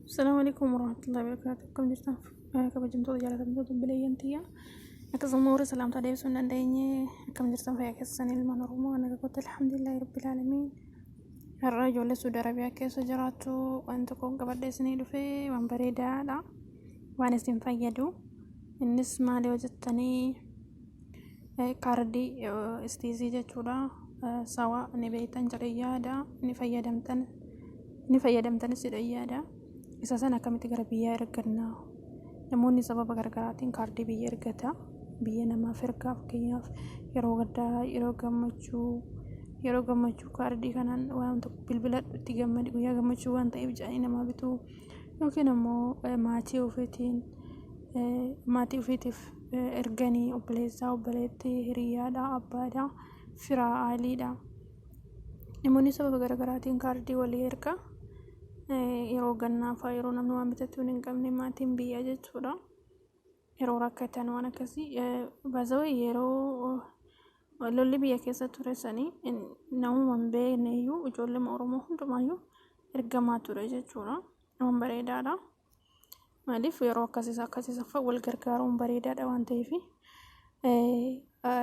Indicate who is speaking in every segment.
Speaker 1: Assalamu alaikum warahmatullahi wabarakatuh. Akkam jirtan kabajamtoota, jaalatamtoota obboleeyyan tiyya. Akkasuma warra salaamtaa deebisuu hin dandeenye, akkam jirtan? Fayyaa keessan? Ilmaan Oromoo ana goota, alhamdulillahi rabbil aalamiin. Har'a ijoollee Saudi Arabiyaa keessa jiraattu waan tokko qabadhee isinii dhufee, waan bareedaadha. Waan isin fayyadu. Innis maali yoo jettanii, kaardii STC jechuudha. Sawa ni beektan jedhee yaada, ni fayyadamtan, ni fayyadamtanis jedhee yaada. Isa sana akkamitti gara biyyaa erganna? Namoonni sababa garaagaraatiin kaardii biyya ergata. Biyya namaaf ergaa, fakkeenyaaf yeroo gaddaa, yeroo gammachuu, yeroo gammachuu kaardii kanaan waan tokko bilbiladhu, itti gammadi, guyyaa gammachuu waan ta'eef jedhanii namaa bituu, yookiin ammoo maatii ofiitiin, maatii ofiitiif erganii, obboleessaa, obboleettii, hiriyaadha, abbaadha, firaa, aaliidha. Namoonni sababa garaagaraatiin kaardii walii erga. Yeroo gannaa fa'aa, yeroo namni waan bitachuu hin qabne, maatiin biyyaa jechuudha. Yeroo rakkatan waan akkasii baazawee, yeroo lolli biyya keessa ture sanii namuma hin beekne iyyuu, ijoollee Oromoo hundumaayyuu ergamaa ture jechuudha. Waan bareedaadha. Maaliif, yeroo akkasiis akkasiis fa'a wal gargaaruun bareedaadha waan ta'eef.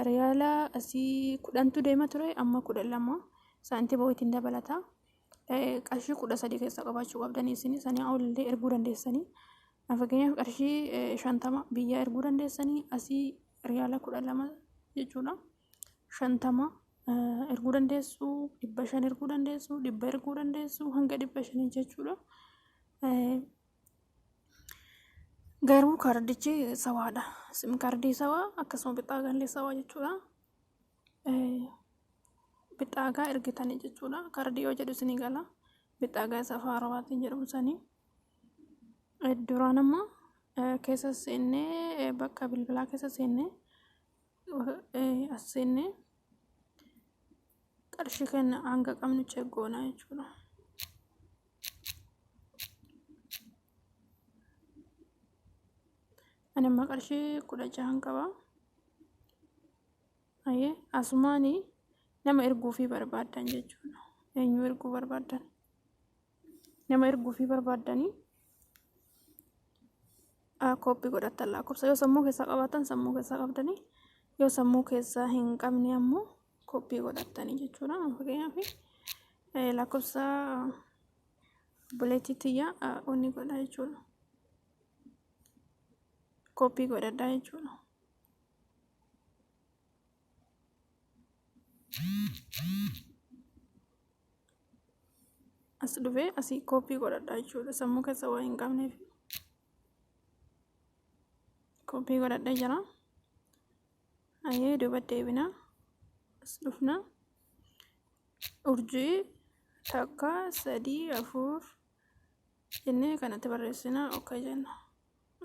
Speaker 1: Riyaala asii 10tu deema ture, amma 12 saantima wayitiin dabalata. Qarshii 13 keessa qabaachuu qabdanii, isin sanii olillee erguu dandeessanii. Fakkeenyaaf qarshii 50 biyyaa erguu dandeessanii, asii riyaala 12 jechuudha. 50 erguu dandeessu, 500 erguu dandeessu, 100 erguu dandeessu, hanga 500 jechuudha. Garuu kaardichi sawaadha. Sim kaardii sawaa, akkasuma bixaagaallee sawaa jechuudha. Bixaagaa ergitanii jechuudha. Kaardii yoo jedhu isinii gala. Bixaagaa isa afaan Arabaatiin jedhamu sanii. Duraan amma keessa seennee, bakka bilbilaa keessa seennee, as seennee qarshii keenya hanga qabnu check goona jechuudha. Ani amma qarshii 16n qaba. Ayyee, asumaanii nama erguufii barbaaddan jechuudha. Eenyu erguu barbaaddan? Nama erguufii barbaaddanii copy godhattan lakkoofsa. Yoo sammuu keessaa qabaattan sammuu keessaa qabdanii, yoo sammuu keessaa hin qabne ammoo copy godhattanii jechuudha. Fakkeenyaaf lakkoofsa obboleettii tiyya onni godha jechuudha. Copy godhadhaa jechuudha. As dhufee asii copy godhadhaa jechuudha. Sammuu keessa waa hin qabneef copy godhadhee jira. Ayyee, duuba deebina. As dhufna. Urjii 1 3 4 jennee kanatti barreessina, okay jenna.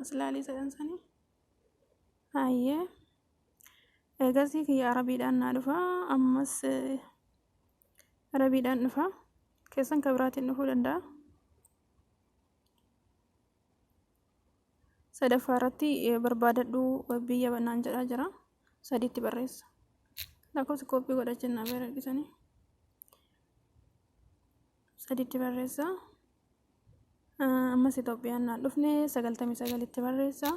Speaker 1: As laalii sadan sanii. Ayyee. Eegasii kiyya Arabiidhaan naa dhufa. Ammas Arabiidhaan dhufa. Keessan kan biraatiin dhufuu danda'a. Sadaffaa irratti barbaadadhu biyya naan jedhaa jira. Sadiitti barreessa. Lakkoofsa copy godhachaa naa bira argitanii. Sadiitti barreessa. Ammas Itoophiyaan naan dhufne, 99tti barreessa.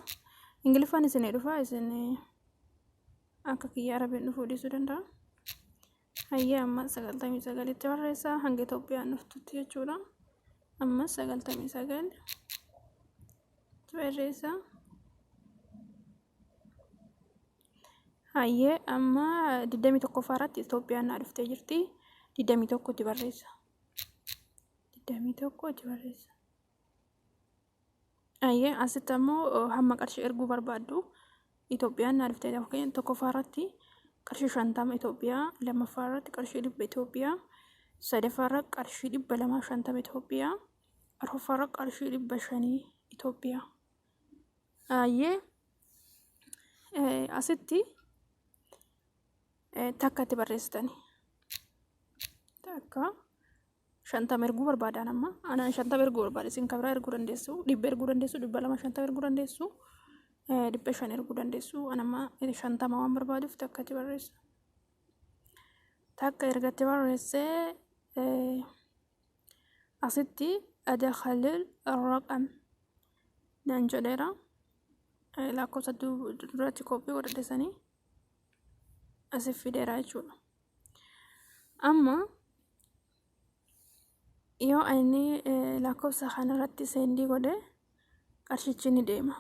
Speaker 1: Ingiliffaan isinii dhufa, isin akka kiyya Arabiin dhufuu dhiisuu danda'a. Hayyee, amma 99tti barreessa hanga Itoophiyaan dhuftutti jechuudha. Amma 99 barreessa. Hayyee, amma 21ffaa irratti Itoophiyaan naa dhuftee jirti. 21tti barreessa. 21tti barreessa. Hayyee, asitti ammoo hamma qarshii erguu barbaaddu. Itoophiyaan naa dhuftee, fakkeenya tokkoffaa irratti qarshii 50 Itoophiyaa, lammaffaa irratti qarshii 100 Itoophiyaa, sadaffaa irratti qarshii 250 Itoophiyaa, arfaffaa irratti qarshii 500 Itoophiyaa. Hayyee, asitti takkatti barreessitani. Takka 50 erguu barbaadan, amma anaan 50 erguu barbaada, isin kan biraa erguu dandeessu, 100 erguu dandeessu, 250 erguu dandeessu, 500 erguu dandeessu. An amma 50 waan barbaaduuf takkatti barreessa. Takka ergatti barreessee, asitti Adkhalil raqam naan jedheera. Lakkoofsa duratti kooppii godhadhe sanii asif fideera jechuudha. Amma yoo inni lakkoofsa kanarratti send godhe, qarshichi ni deema.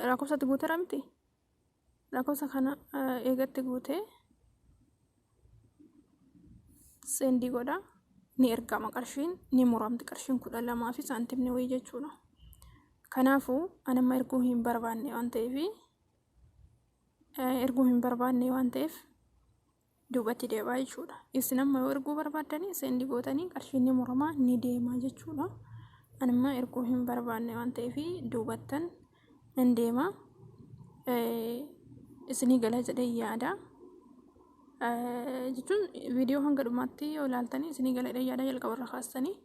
Speaker 1: Lakkoofsatti guuteera miti? Lakkoofsa kana eegatti guutee send godha, ni ergama, qarshiin ni muramti, qarshiin 12 fi saantimni wayii jechuudha. Kanaafuu ani amma erguu hin barbaanne waan ta'eef, erguu hin barbaanne waan ta'eef duubatti deebi'a jechuudha. Isin amma yoo erguu barbaaddanii send gootanii, qarshiin ni muramaa, ni deema jechuudha. Ani amma erguu hin barbaanne waan ta'eef duubattan nan deema. Isinii gala jedhee yaada. Jechuun viidiyoo hanga dhumaatti yoo ilaaltanii isinii gala jedhee yaada. Jalqaba irra kaastanii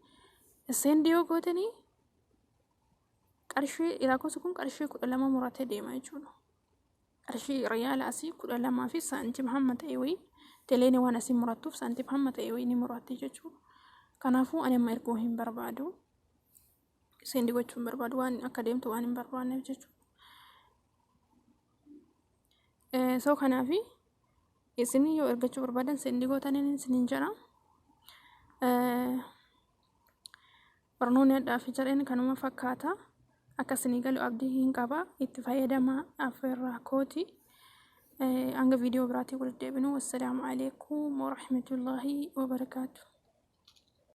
Speaker 1: send yoo gootanii, qarshii lakkoofsi kun qarshii 12 muratee deema jechuudha. Qarshii riyaala asii 12 fi saantima hamma ta'e wayii, teleen waan asii murattuuf saantima hamma ta'e wayii ni muratti jechuudha. Kanaafuu ani amma erguu hin barbaadu. Send gochuu hin barbaadu, waan akka deemtu waan hin barbaanneef jechuudha. So kanaafi isin yoo ergachuu barbaadan send gootaniin isiniin jedha. Barnoonni addaa fi jedheen kanuma fakkaata. Akka isinii galu abdii hin qaba. Itti fayyadama affeerraa kooti. Hanga viidiyoo biraatii walitti deebinu. Wassalaamu alaikum warahmatullaahi wabarakaatu.